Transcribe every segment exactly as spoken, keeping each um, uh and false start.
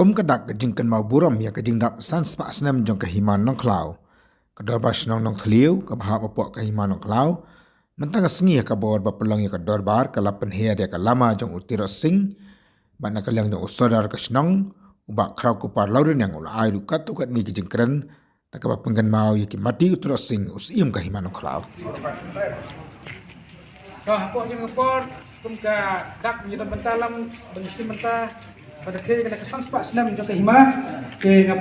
Kum ka dak ka jingkynmaw burom ïa ka jingdap san spah snem jong ka Hima Nongkhlaw, ka Dorbar Shnong Nongthliew kaba hap hapoh ka Hima Nongkhlaw mynta ka sngi ha ka bor ba pynlong ïa ka dorbar ka la pynher ïa ka lama jong u Tirot Sing, bad na ka liang jong u Sordar ka shnong, u Bah Khraw Kupar Lawriniang, u la ai ruh katto katne ki jingkren da kaba pynkynmaw ïa ki mati u Tirot Sing, u Syiem ka Hima Nongkhlaw. Ka hapoh jong ka por kum ka dak ngi don bynta lang, ban shim bynta ban da khie kane ka san spah snem jong ka Hima, te nga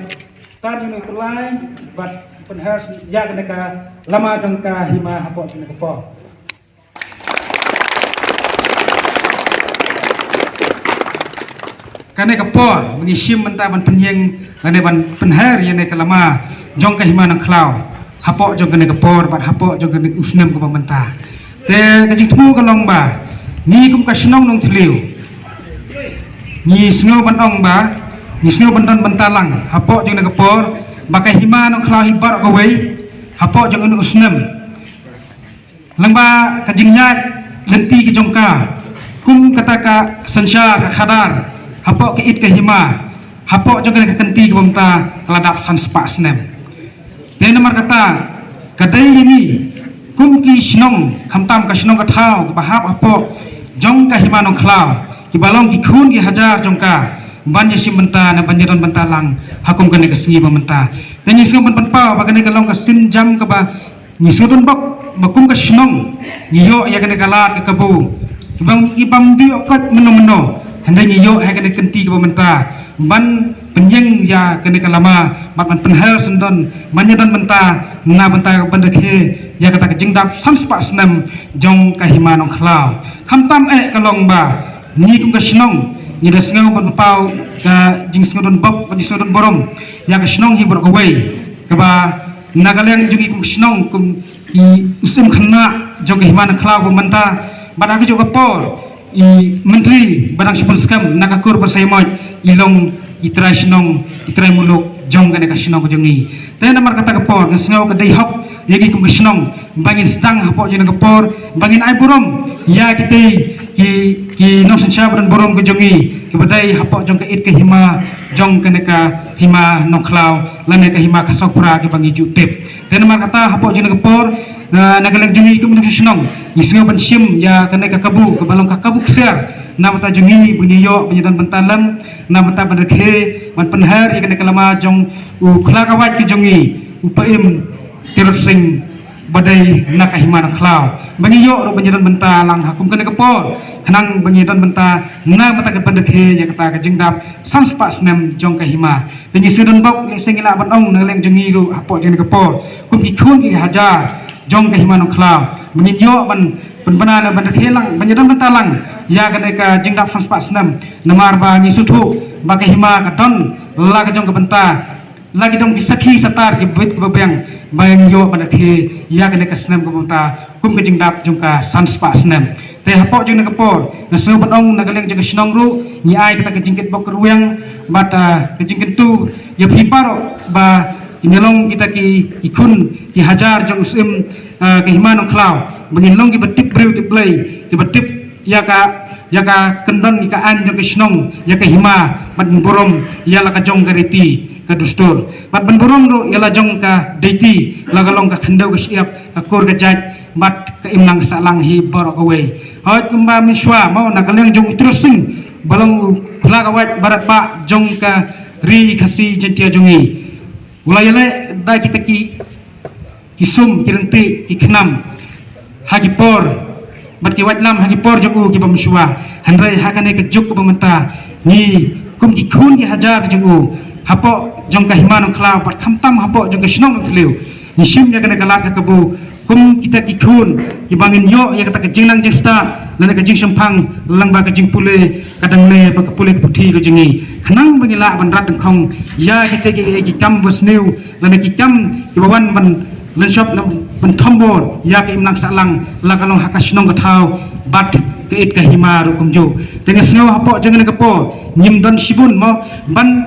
tan ïa u pynlai bad pynher ïa kane ka lama jong ka Hima hapoh jong ka por. Kane ka por ba ngi shim bynta ban pynïeng lane ban pynher ïa kane ka lama jong ka Hima Nongkhlaw hapoh jong kane ka por bad hapoh jong kane u snem kaba mynta. Te ka jingthmu ka long ba ngi kum ka shnong Nongthliew ngi sngew ban ong ba ngi sngew ban don bynta lang hapoh jong kane ka por ba ka Hima Nongkhlaw hi baroh kawei hapoh jong kane u snem. Lyngba ka jingïaid lynti ka jong ka kum kata ka synshar ka khadar hapoh ka it ka hima hapoh jong kane ka kynti kaba mynta ka la dap san spah snem. Te namar kata ka dei ïa ngi kum ki shnong, khamtam ka shnong ka thaw kaba hap hapoh jong ka Hima Nongkhlaw, kiba long ki khun ki hajar jong ka, ban ïa shim bynta ne ban ïa don bynta lang ha kum kane ka sngi ba mynta. Te ngi sngew ban pynpaw ba kane ka long ka sienjam kaba ngi sngewdon bok ba kum ka shnong ngi ïoh ïa kane ka lad ka kabu, ki bym, ki bym dei ïoh koit mynno mynno. Hynrei ngi ïoh ha kane ka kynti kaba mynta ban pynïeng ïa kane ka lama bad ban pynher syndon ban ïa don bynta na bynta ban da khie ïa kata ka jingdap san spah snem jong ka Hima Nongkhlaw. Khamtam eh ka long ba ngi kum ka shnong ngi da sngew ban paw ka jingsngewdon bok, ka jingsngewdon burom ïa ka shnong hi baroh kawei, kaba na ka liang jong ngi kum ka shnong, kum ki u syiem khynnah jong ka Hima Nongkhlaw ba mynta, bad ha kajuh ka por i myntri ba dang shu pynskhem na ka kur ba saimat, i long i trai shnong, i trai muluk jong kane ka shnong ka jong ngi. Te namar kata ka por nga sngew ka dei hok ïa ngi kum ka shnong ba ngin sdang hapoh jong kane ka por ba ngin ai burom ïa kitei ki, ki nongsynshar ba don burom ka jong ngi, kiba dei hapoh jong ka it ka hima jong kane ka Hima Nongkhlaw lane ka Hima Kharsawphra kiba ngi ju tip. Te namar kata hapoh jong kane ka por, na, na ka liang jong ngi kum ka shnong ngi sngew ban shim ïa kane ka kabu kaba long ka kabu ksiar na bynta jong ngi ba ngin ïoh ban ïa don bynta lang, na bynta ban da khie ban pynher ïa kane ka lama jong u khla ka wait ka jong ngi, u Paiem Tirot Sing ba dei na ka Hima Nongkhlaw, ba ngi ïoh ruh ban ïa don bynta lang ha kum kane ka por, khnang ba ngi don bynta na bynta ka ban da khie ïa kata ka jingdap san spah snem jong ka hima. Te ngi sngewdon bok, lehse ngi lah ban ong na ka liang jong ngi ruh hapoh jong kane ka por kum ki khun ki hajar jong ka Hima Nongkhlaw, ba ngin ïoh ban pynbna ne ban da khie lang, ban ïa don bynta lang ïa kane ka jingdap san spah snem. Namar ba ngi sngewthuh ba ka hima ka don la ka jong ka bynta, la ki dong ki sakhi satar ki bit kiba biang ba ngin ïoh ban da khie ïa kane ka snem kaba mynta kum ka jingdap jong ka san spah snem. Te hapoh jong kane ka por nga sngew ban ong na ka liang jong ka shnong ruh ngi ai kata ka jingkitbok kyrwiang bad, ah, ka jingkyntu ïa phi baroh ba ngin long kita ki, ki khun ki hajar jong u Syiem, ah, ka Hima Nongkhlaw, ba ngin long kiba tip briew tip Blei, kiba tip ïa ka, ïa ka kyndon ïa ka aiñ jong ka shnong, ïa ka hima, bad ban burom ïa la ka jong ka riti ka dustur, bad ban burom ruh ïa la jong ka deiti, la ka long ka khyndew ka shyiap, ka kur ka jait, bad ka imlang ka sahlang hi baroh kawei. Hooid, kumba mynshuwa mo, na ka liang jong u Tirot Sing ba long u khla ka wait baratbah jong ka Ri Khasi Jaiñtia jong ngi, u la ïaleh da kita ki, ki sum, ki ryntih, ki khnam ha ki por bad ki waitlam ha ki por jong u kiba mynshuwa. Hynrei ha kane ka juk kaba mynta ngi kum ki khun ki hajar jong u hapoh jong ka Hima Nongkhlaw bad khamtam hapoh jong ka shnong Nongthliew ngi shim ïa kane ka lad ka kabu kum kita ki khun kiba ngin ïoh ïa kata ka jingnang jingstad lane ka jingshemphang lyngba ka jingpule, ka dang ne ba ka pule ka puthi ka jong ngi, khnang ba ngi lah ban rat dyngkhong ïa kita ki, ki kam ba sniew lane ki kam kiba wan ban lynshop, ban thombor ïa ka imlang sahlang la ka long ha ka shnong ka thaw bad ka it ka hima ruh kumjuh. Te nga sngew hapoh jong kane ka por ngim don shibun mo ban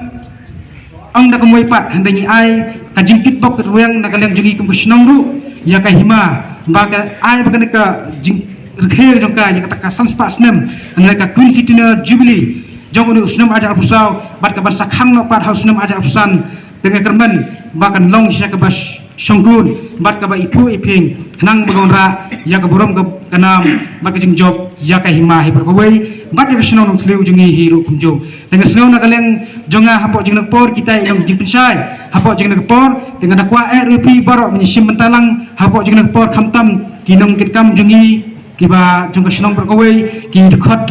ong da ka mui pat, hynrei ngi ai ka jingkitbok kyrwiang na ka liang jong ngi kum ka shnong ruh ïa ka hima, ba ka ai ba kane ka jingrkhie jong ka ïa kata ka san spah snem, hynrei ka Quincentennial Jubilee jong une u snem ar hajar arphew saw bad ka ban sa khang noh pat ha u snem ar hajar arphew san, te nga kyrmen ba kan long shisha kaba shongkun bad kaba iphuh iphieng khnang ba kan wanrah ïa ka burom ka nam bad ka jingjop ïa ka hima hi baroh kawei bad ïa ka shnong Nongthliew jong ngi hi ruh kumjuh. Te nga sngew na ka liang jong nga hapoh jong kane ka por kita i long jingpynshai hapoh jong kane ka por. Te nga da kwah eh ruh ïa phi baroh ban ïashim bynta lang hapoh jong kane ka por, khamtam ki nongkitkam jong ngi kiba jong ka shnong baroh kawei, ki dkhot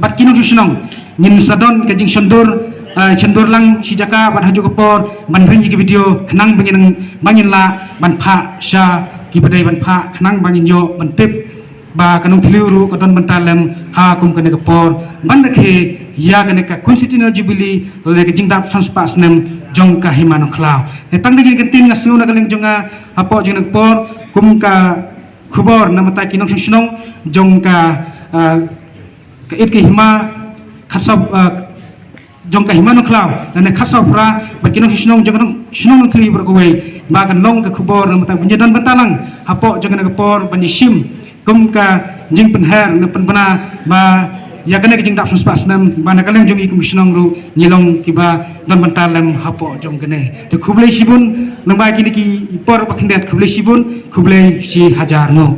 bad ki nongshong shnong. Ngin sa don ka jingshondur, eh, shondur lang shi jaka bad ha kajuh ka por ban ring ïa ki video khnang ba ngin, ba ngin lah ban phah sha kiba dei ban phah khnang ba ngin ïoh ban tip ba ka Nongthliew ruh ka don bynta lem ha kum kane ka por ban rakhe ïa kane ka Quincentennial Jubilee lane ka jingdap san spah snem jong ka Hima Nongkhlaw. Te tang da kine ki kyntien nga sngew na ka liang jong nga hapoh jong kane ka por kum ka khubor na ka bynta ki nongshong shnong jong ka, ah, ka Ïit ka Hima khatsaw, ah, jong ka Hima Nongkhlaw lane khatsaw phra bad ki nongshong shnong jong ka nong-, shnong Nongthliew baroh kawei ba kan long ka khubor na ka bynta ban ïadon bynta lang hapoh jong kane ka por ban ïashim kum ka jingpynher ne pynbna ba ïa kane ka jingdap san spah snem ba na ka liang jong ngi kum ki shnong ruh ngi long kiba don bynta lem hapoh jong kane. Te khublei shibun, lyngba kine ki por ba khyndiat khublei shibun, khublei shi hajar nguh.